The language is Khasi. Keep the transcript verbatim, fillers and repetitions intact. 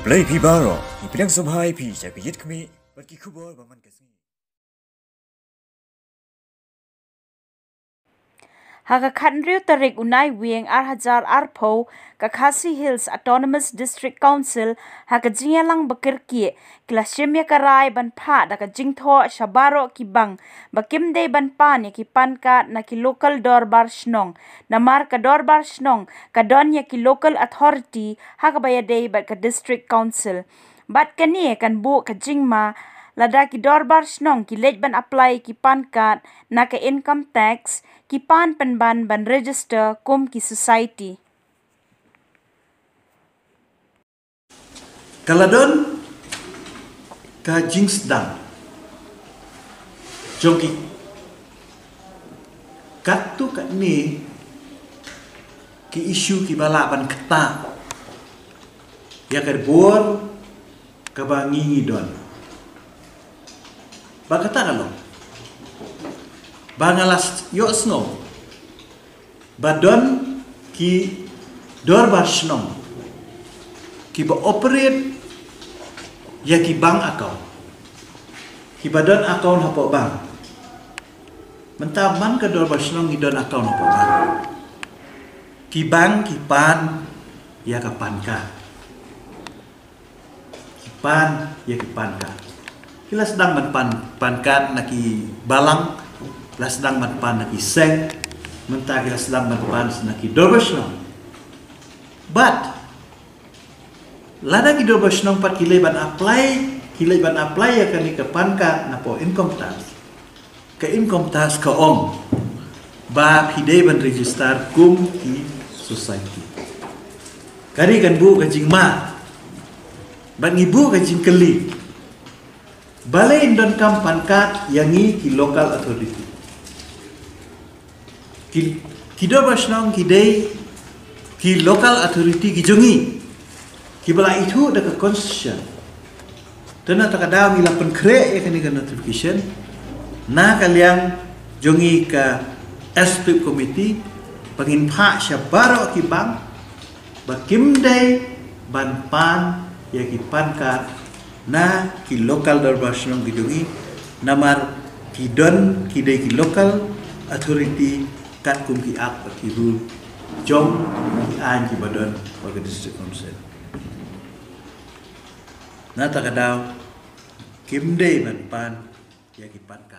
Khublei phi baroh, ngi pdiang sngewbha ïa phi sha ka Ïit Khmih bad ki khubor ba man ka sngi. Ha ka khathynriew tarik u Naiwieng ar hajar arphew, ka Khasi Hills Autonomous District Council ha ka jingïalang ba kyrkieh ki la shim ïa ka rai ban phah da ka jingthoh sha baroh ki bank ba kim dei ban pan ïa ki pan card na ki local dorbar shnong, namar ka dorbar shnong ka don ïa ki local authority ha kaba ïadei bad ka district council. Bad kane kan buh ka jingma lada ki dorbar shnong ki leit ban apply ki pan card na ka income tax, ki pan pynban ban register kum ki society. Ka la don ka jingsdang jong ki katto katne ki issue kiba lah ban ktah ïa ka bor kaba ngi ngi don. Ba kata ka long ba nga la ïohsngew ba don ki dorbar shnong kiba operate ïa ki bank account, kiba don account hapoh bank. Mynta man ka dorbar shnong ngi don account hapoh bank. Ki bank ki pan ïa ka pan card. Ki pan ïa ki pan card. Ki la sdang ban pan pan card na ki balang, la sdang ban pan na ki seng, mynta ki la sdang ban pan na ki dorbar shnong. Bad lada ki dorbar shnong pat ki leit ban apply, ki leit ban apply ïa kane ka pan card napoh income tax, ka income tax ka ong ba phi dei ban register kum ki society. Kane kan buh ka jingma bad ngi buh ka jingkylli, balei yn donkam pan card ïa ngi ki local authority? Ki, ki dorbar shnong ki dei ki local authority ki jong ngi, kiba la ithuh da ka constitution. Te na kata ka daw ngi la pynkhreh ïa kane ka notification na ka liang jong ngi ka executive committee ba ngin phah sha baroh ki bank ba kim dei ban pan ïa ki pan card na ki local dorbar shnong ki jong ngi, namar ki don, ki dei ki local authority katkum ki act bad ki rule jong ki aiñ kiba don bad ka district council. Na kata ka daw kim dei ban pan ïa ki pan card.